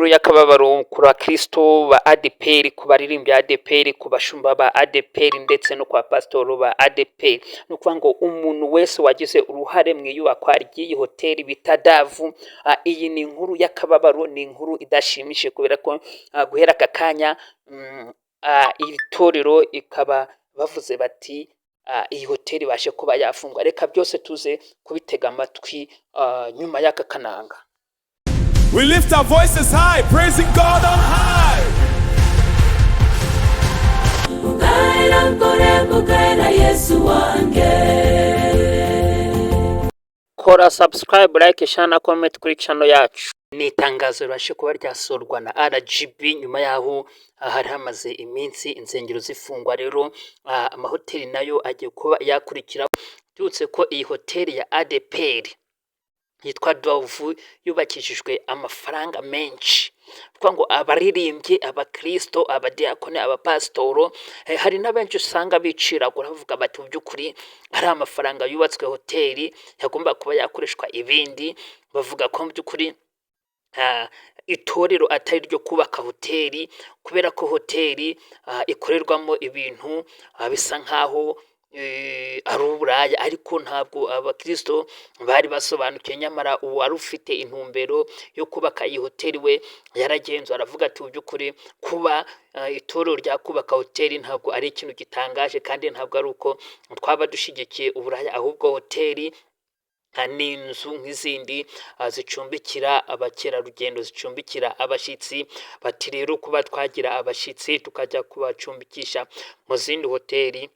Y'akababaro ku bakristo ba ADEPR, ku baririmbyi ADEPR, ku bashumba ba ADEPR ndetse no kwa pasitoro ba ADEPR. Ni ukuvuga ngo umuntu wese wagize uruhare mu iyubakwa ry'iyi hoteli bita Dove, iyi ni inkuru y'akababaro, ni inkuru idashimishije kubera ko guhera aka kanya iri torero ikaba bavuze bati iyi hoteli ibashe kuba yafungwa. Reka byose tuze kubitega amatwi nyuma y'aka kananga. We lift our voices high, praising God on high. Ukaira nkore kukaira Yesu wange. Kora subscribe, like, share na comment kuri channel yacu. Ni itangazo ribashe kuba ryasorwa na RGB nyuma yaho hari hamaze iminsi insengero zifungwa. Rero amahoteli nayo agiye kuba yakurikira. Turutse ko iyi hoteli ya ADEPR yitwa Dove yubakishijwe amafaranga menshi, kuvuga ngo abaririmbyi, abakristo, abadiyakoni, abapasitoro, hari na benshi usanga biciragura bavuga bati mu by'ukuri ari amafaranga yubatswe hoteli yagomba kuba yakoreshwa ibindi. Bavuga ko mu by'ukuri itorero atari ryo kubaka hoteli, kubera ko hoteli ikorerwamo ibintu bisa nkaho ari uburaya. Ariko ntabwo abakristo bari basobanukiwe. Nyamara uwari ufite intumbero yo kubaka iyi hoteli we yaragenzwe, aravuga ati mu by'ukuri kuba itorero ryakubaka hoteli ntabwo ari ikintu gitangaje, kandi ntabwo ari uko twaba dushyigikiye uburaya, ahubwo hoteli ni inzu nk'izindi zicumbikira abakerarugendo, zicumbikira abashyitsi. Bati rero kuba twagira abashyitsi tukajya kubacumbikisha mu zindi hoteli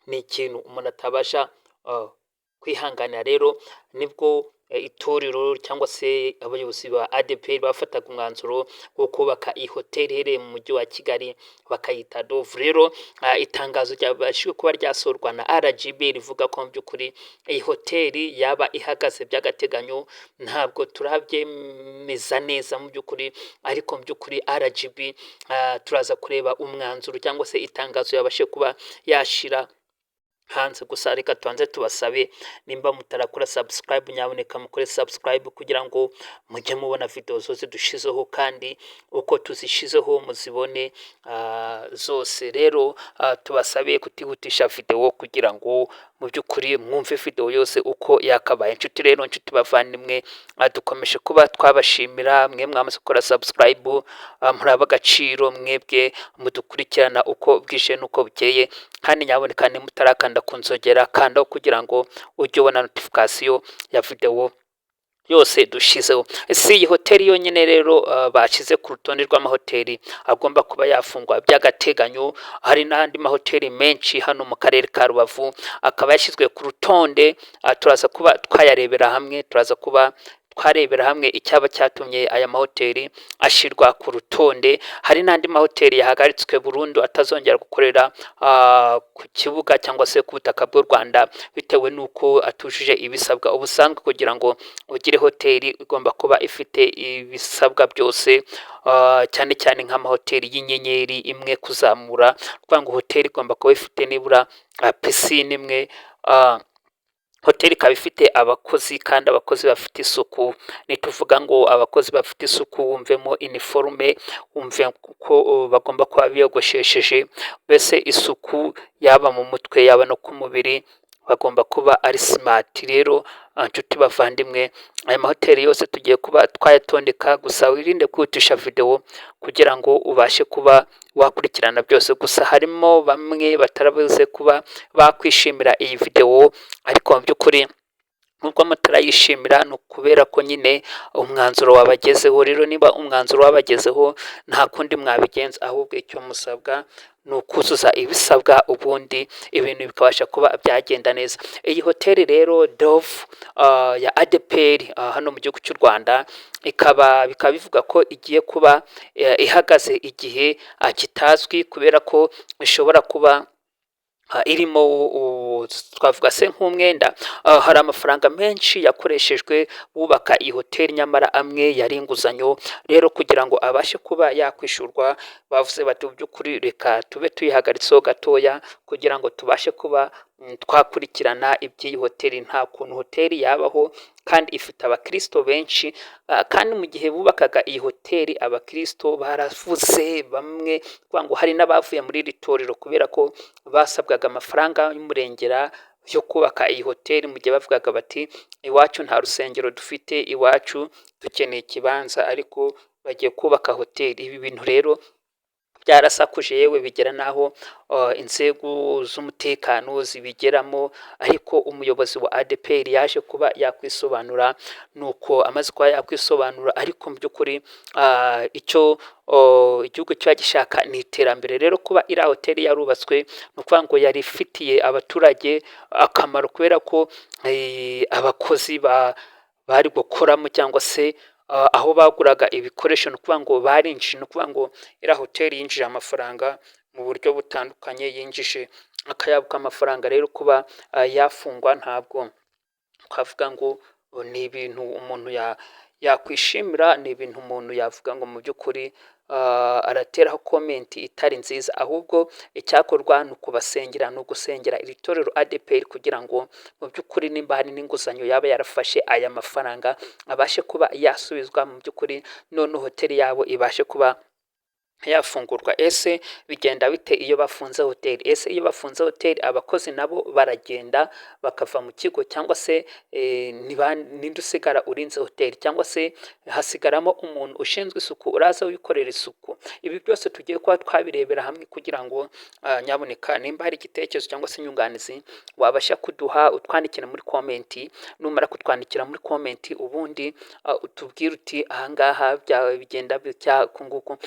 ni ikintu umuntu atabasha kwihanganira. Rero nibwo itorero cyangwa se abayobozi ba ADEPR bafataga umwanzuro wo kubaka iyi hoteli iherereye mu mujyi wa Kigali, bakayita Dove. Rero itangazo ryabashije kuba ryasohorwa na RGB rivuga ko mu by'ukuri iyi hoteli yaba ihagaze by'agateganyo. Ntabwo turabyemeza neza mu by'ukuri, ariko mu by'ukuri RGB turaza kureba umwanzuro cyangwa se itangazo yabashije kuba yashira hanze. Gusa reka tubanze tubasabe, nimba mutarakora subscribe, nyabuneka mukore subscribe kugira ngo mujye mubona video zose dushizeho, kandi uko tuzishizeho muzibone zose. Rero tubasabe kutihutisha video kugira ngo mu by'ukuri mwumve video yose uko yakabaye. Inshuti rero, inshuti bavandimwe, dukomeje kuba twabashimira mwe mwamaze gukora subscribe. Muri ab'agaciro mwebwe mudukurikirana uko bwije n'uko bukeye. Kandi nyaboneka nimutarakanda ku nzogera, kandaho kugira ngo ujye ubona notification ya video yose dushizeho. Si iyi hoteli yonyine rero bashyize ku rutonde rw'amahoteli agomba kuba yafungwa by'agateganyo, hari n'andi mahoteli menshi hano mu karere ka Rubavu akaba yashyizwe ku rutonde. Turaza kuba twayarebera hamwe, turaza kuba twarebera hamwe icyaba cyatumye aya mahoteli ashyirwa ku rutonde. Hari n'andi mahoteli yahagaritswe burundu, atazongera gukorera ku kibuga cyangwa se ku butaka bw'u Rwanda, bitewe n'uko atujuje ibisabwa. Ubusanzwe kugira ngo ugire hoteli igomba kuba ifite ibisabwa byose, cyane cyane nk'amahoteli y'inyenyeri imwe kuzamura. Kuvuga ngo hoteli igomba kuba ifite nibura pisine imwe, hoteli ikaba ifite abakozi kandi abakozi bafite isuku. Nituvuga ngo abakozi bafite isuku, wumvemo iniforume, wumve ko bagomba kuba biyogoshesheje, mbese isuku yaba mu mutwe, yaba no ku mubiri, bagomba kuba ari smart. Rero nshuti bavandimwe, aya mahoteli yose tugiye kuba twayatondeka. Gusa wirinde kwihutisha videwo kugira ngo ubashe kuba wakurikirana byose. Gusa harimo bamwe batarabuze kuba bakwishimira iyi videwo, ariko mu by'ukuri nubwo mutarayishimira ni ukubera ko nyine umwanzuro wabagezeho. Rero niba umwanzuro wabagezeho, nta kundi mwabigenza, ahubwo icyo musabwa ni ukuzuza ibisabwa, ubundi ibintu bikabasha kuba byagenda neza. Iyi hoteli rero Dove ya ADEPR hano mu gihugu cy'u Rwanda, bikaba bivuga ko igiye kuba ihagaze igihe kitazwi, kubera ko ishobora kuba irimo, twavuga se nk'umwenda. Hari amafaranga menshi yakoreshejwe bubaka iyi hoteli, nyamara amwe yari inguzanyo. Rero kugira ngo abashe kuba yakwishyurwa, bavuze bati mu by'ukuri reka tube tuyihagaritseho gatoya kugira ngo tubashe kuba twakurikirana iby'iyi hoteli. Nta kuntu hoteli yabaho kandi ifite abakirisito benshi, kandi mu gihe bubakaga iyi hoteli abakirisito baravuze bamwe kuvuga ngo hari n'abavuye muri iri torero kubera ko basabwaga amafaranga y'umurengera yo kubaka iyi hoteli, mu gihe bavugaga bati iwacu nta rusengero dufite, iwacu dukeneye ikibanza, ariko bagiye kubaka hoteli. Ibi bintu rero byarasakuje, yewe bigera n'aho inzego z'umutekano zibigeramo, ariko umuyobozi wa ADEPR yaje kuba yakwisobanura. Nuko amaze kuba yakwisobanura, ariko mu by'ukuri icyo igihugu kiba gishaka ni iterambere. Rero kuba iriya hoteli yarubatswe, ni ukuvuga ngo yari ifitiye abaturage akamaro, kubera ko abakozi bari gukoramo cyangwa se aho baguraga ibikoresho, ni ukuvuga ngo barinjije, ni ukuvuga ngo iriya hoteli yinjije amafaranga mu buryo butandukanye, yinjije akayabo k'amafaranga. Rero kuba yafungwa ntabwo twavuga ngo ni ibintu umuntu yakwishimira, ni ibintu umuntu yavuga ngo mu by'ukuri arateraho comment itari nziza. Ahubwo icyakorwa ni ukubasengera, ni ugusengera iri torero ADEPR kugira ngo mu by'ukuri nimba hari n'inguzanyo yaba yarafashe, aya mafaranga abashe kuba yasubizwa mu by'ukuri, none hoteli yabo ibashe kuba yafungurwa. Ese bigenda bite iyo bafunze hoteli? Ese iyo bafunze hoteli abakozi nabo baragenda bakava mu kigo, cyangwa se ninde usigara urinze hoteli, cyangwa se hasigaramo umuntu ushinzwe isuku uraza wikorera isuku? Ibi byose tugiye kuba twabirebera hamwe kugira ngo nyabuneka nimba hari igitekerezo cyangwa se inyunganizi wabasha kuduha, utwandikira muri comment. Numara kutwandikira muri comment, ubundi utubwire uti ahangaha bigenda bitya uku nguku.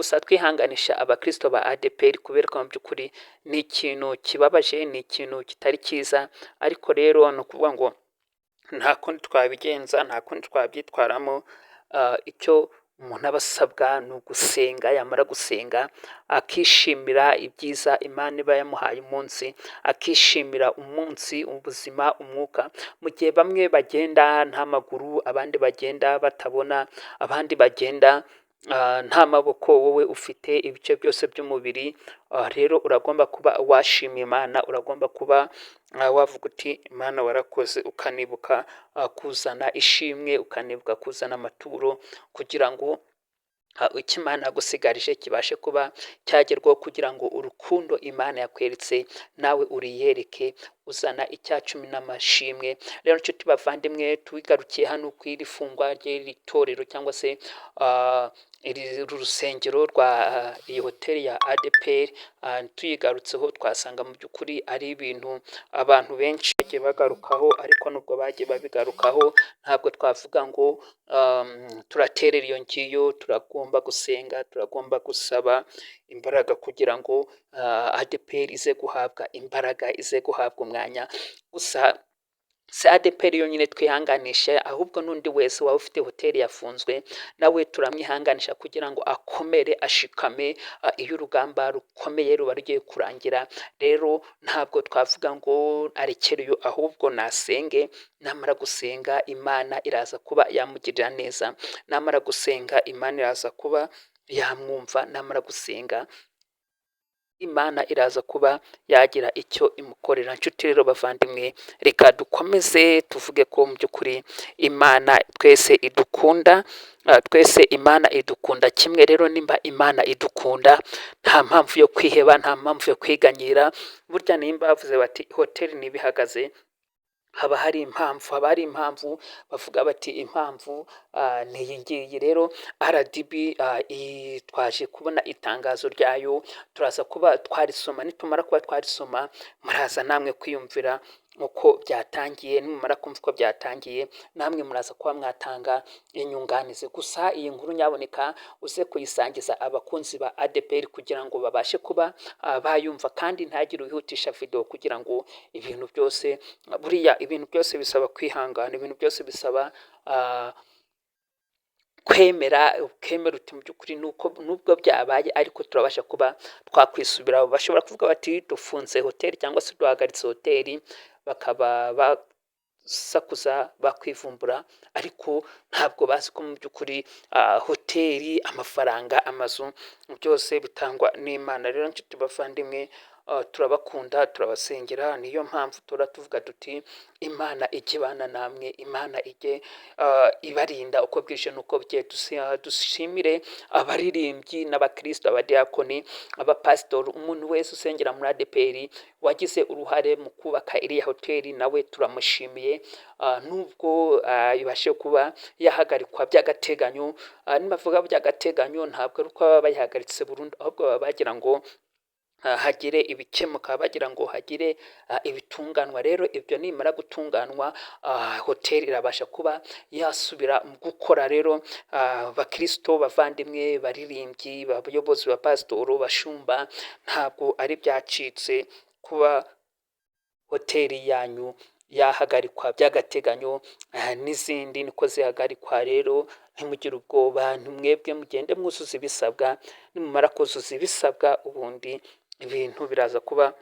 Gusa twihanganisha abakristo ba ADEPR kubera ko mu by'ukuri ni ikintu kibabaje, ni ikintu kitari cyiza, ariko rero ni ukuvuga ngo nta kundi twabigenza, nta kundi twabyitwaramo. Icyo umuntu aba asabwa ni ugusenga, yamara gusenga akishimira ibyiza Imana iba yamuhaye umunsi, akishimira umunsi, ubuzima, umwuka, mu gihe bamwe bagenda nta maguru, abandi bagenda batabona, abandi bagenda nta maboko, wowe ufite ibice byose by'umubiri. Rero uragomba kuba washima Imana, uragomba kuba wavuga uti Imana warakoze, ukanibuka kuzana ishimwe, ukanibuka kuzana amaturo kugira ngo icyo Imana yagusigarije kibashe kuba cyagerwaho, kugira ngo urukundo Imana yakweretse nawe uriyereke uzana icyacumi n'amashimwe. Rero nshuti bavandimwe, tugarukiye hano ku iri fungwa ry'iri torero cyangwa se iri rusengero rwa iyi hoteli ya ADEPR, tuyigarutseho twasanga mu by'ukuri ari ibintu abantu benshi bagiye bagarukaho, ariko nubwo bagiye babigarukaho ntabwo twavuga ngo turaterera iyo ngiyo. Turagomba gusenga, turagomba gusaba imbaraga kugira ngo ADEPR ize guhabwa imbaraga, ize guhabwa umwanya. Gusa si ADEPR yonyine twihanganisha, ahubwo n'undi wese waba ufite hoteli yafunzwe nawe turamwihanganisha kugira ngo akomere, ashikame. Iyo urugamba rukomeye ruba rugiye kurangira. Rero ntabwo twavuga ngo arekereyo, ahubwo nasenge. Namara gusenga Imana iraza kuba yamugirira neza, namara gusenga Imana iraza kuba yamwumva, namara gusenga Imana iraza kuba yagira icyo imukorera. Nshuti rero bavandimwe, reka dukomeze tuvuge ko mu by'ukuri Imana twese idukunda, twese Imana idukunda kimwe. Rero nimba Imana idukunda, nta mpamvu yo kwiheba, nta mpamvu yo kwiganyira. Burya nimba bavuze bati hoteli ntibihagaze, haba hari impamvu, haba hari impamvu bavuga bati impamvu ni iyi ngiyi. Rero RDB twaje kubona itangazo ryayo, turaza kuba twarisoma. Nitumara kuba twarisoma, muraza namwe kwiyumvira uko byatangiye. Nimumara kumva uko byatangiye, namwe muraza kuba mwatanga inyunganizi. Gusa iyi nkuru nyaboneka uze kuyisangiza abakunzi ba ADEPR kugira ngo babashe kuba bayumva, kandi ntagire uwihutisha video, kugira ngo ibintu byose, buriya ibintu byose bisaba kwihangana, ibintu byose bisaba kwemera, ukemera uti mu by'ukuri nuko nubwo byabaye ariko turabasha kuba twakwisubiraho. Bashobora kuvuga bati dufunze hoteli cyangwa se duhagaritse hoteli, bakaba basakuza bakwivumbura, ariko ntabwo bazi ko mu by'ukuri hoteli, amafaranga, amazu, byose bitangwa n'Imana. Rero nshuti bavandimwe, Turabakunda, turabasengera. Niyo mpamvu tura tuvuga tuti: "Imana ijye ibana namwe, Imana ijye ibarinda uko bwije n'uko bukeye." Dushimire abaririmbyi n'abakristo, abadiyakoni, abapasitori, umuntu wese usengera muri ADEPR wagize uruhare mu kubaka iriya hoteli, nawe turamushimiye. Nubwo ibashe kuba yahagarikwa by'agateganyo, nibavuga by'agateganyo ntabwo ari uko baba bayihagaritse burundu, ahubwo baba bagira ngo hagire ibikemuka, bagira ngo hagire ibitunganwa. Rero ibyo nimara gutunganwa, hoteli irabasha kuba yasubira mu gukora. Rero bakristo bavandimwe, baririmbyi, bayobozi, ba pasitoro, bashumba, ntabwo ari byacitse kuba hoteli yanyu yahagarikwa by'agateganyo, n'izindi niko zihagarikwa. Rero ntimugire ubwoba, ntimwebwe mugende mwuzuza ibisabwa. Nimumara kuzuza ibisabwa, ubundi ibintu biraza kuba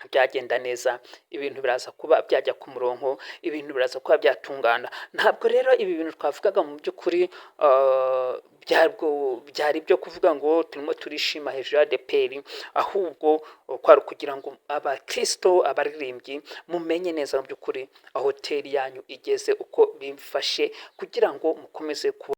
byagenda neza, ibintu biraza kuba byajya ku murongo, ibintu biraza kuba byatungana. Ntabwo rero ibi bintu twavugaga mu by'ukuri byarwo byari ibyo kuvuga ngo turimo turishima hejuru ya ADEPR, ahubwo kwari ukugira ngo abakristo, abaririmbyi, mumenye neza mu by'ukuri aho hoteli yanyu igeze, uko bifashe, kugira ngo mukomeze kuba